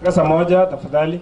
Ongeza moja tafadhali.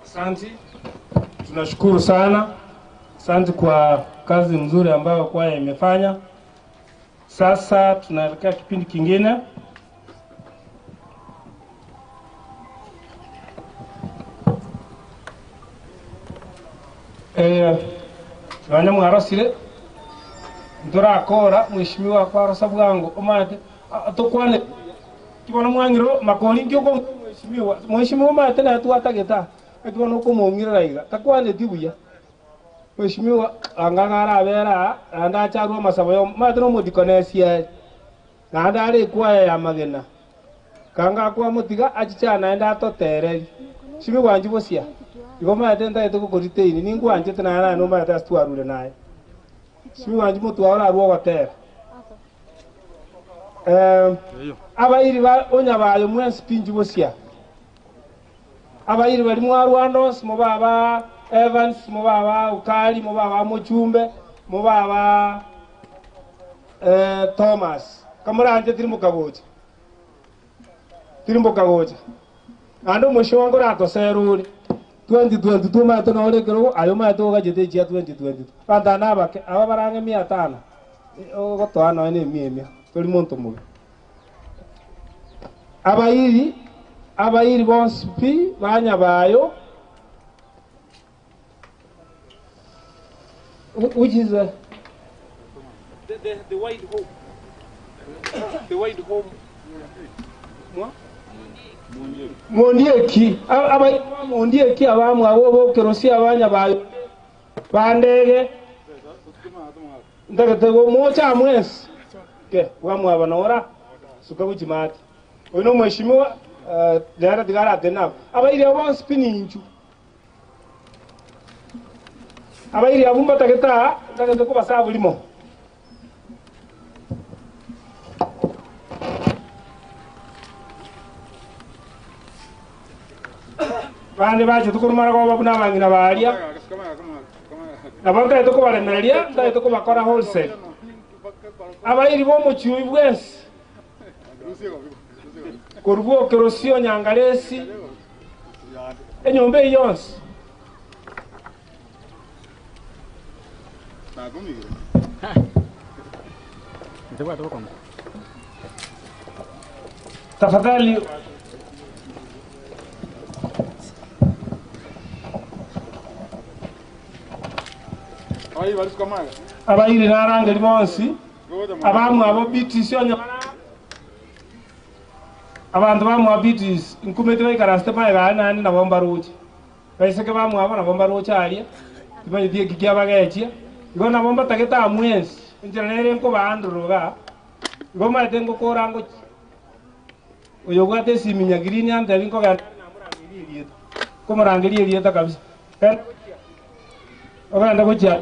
Asante, tunashukuru sana. Asante kwa kazi mzuri ambayo kwaya imefanya. Sasa tunaelekea kipindi kingine. Eh, nonya mwarosire ntorakora mheshimiwa kwarosa bwango omate tokwane kibona mwang'iro makori nkioko mheshimiwa mheshimiwa omate naye twatageta ekibona okomong'irera iga takwaneti buya mheshimiwa anga arabera naende acharwa amasabo yo omate nomodikonesia naende are ekwaya ya magena kanga akwamotiga achicha naende atotereri mheshimiwa wanji bosia igo omanyete ntagete gokoriteini ningwanchete naye naye nomanyete ase twarure naye mheshimiwa wanji motwao orarwa ogotera abairi ba onyabayo mwensi pinji bosia abairi bari mwarwanda onsi mobaba Evans, mobaba Ukari, mobaba Mochumbe, mobaba Thomas. Kamoranche tirimboka gocha. Tirimboka gocha. Naende omochie wango oratosere ore 2022 omanyete nore ekerogo aye omanyete ogachete echia 2022. Abanto aba nabake, aba bare ang'e mia tano, ogotoa nonya na emia emia, tori monto mobe. Abairi, abairi bonsi pi ba Nyabayo, which is the, the, the wide home, the wide home, mwa? Mondieki, abairi ba Mondieki abamwabo bokerosia abanyabayo bandege ntagete mocha mwensi ke bwamwaba nora suka gochimati oyo no mheshimiwa nere tiga aratene nabo abairi abo bonsi pi ninchu abairi abwo mbatagete aa ntagete kobasabu rimo. Bande bachete korwa maragoba buna abang'ina baria, nabo ntagete kobaremereria, ntagete kobakora wholesale. Abairi b'omochie oyio bwensi, korwa bw'okerosio Nyangaresi, enyomba eyio yonsi. Tafadhali abairi narangeri bonsi abamwabo Beatrice onye abanto bamwabo Beatrice nkumete baikaransete magega aye naende nabo mbaroche. Baiseke bamwabo nabo mbaroche aria, tibamanyeti eki kiabagechia. Igo nabo mbatagete aa mwensi, enchera nere nkobaandorora igaa, igo omanyete ngokora ngochia. Oyo obwate esimi nyagirini antebi nkogenda are namorangerie erieta, nkomorangeria erieta kabisa. Genda gochia, ogende gochia.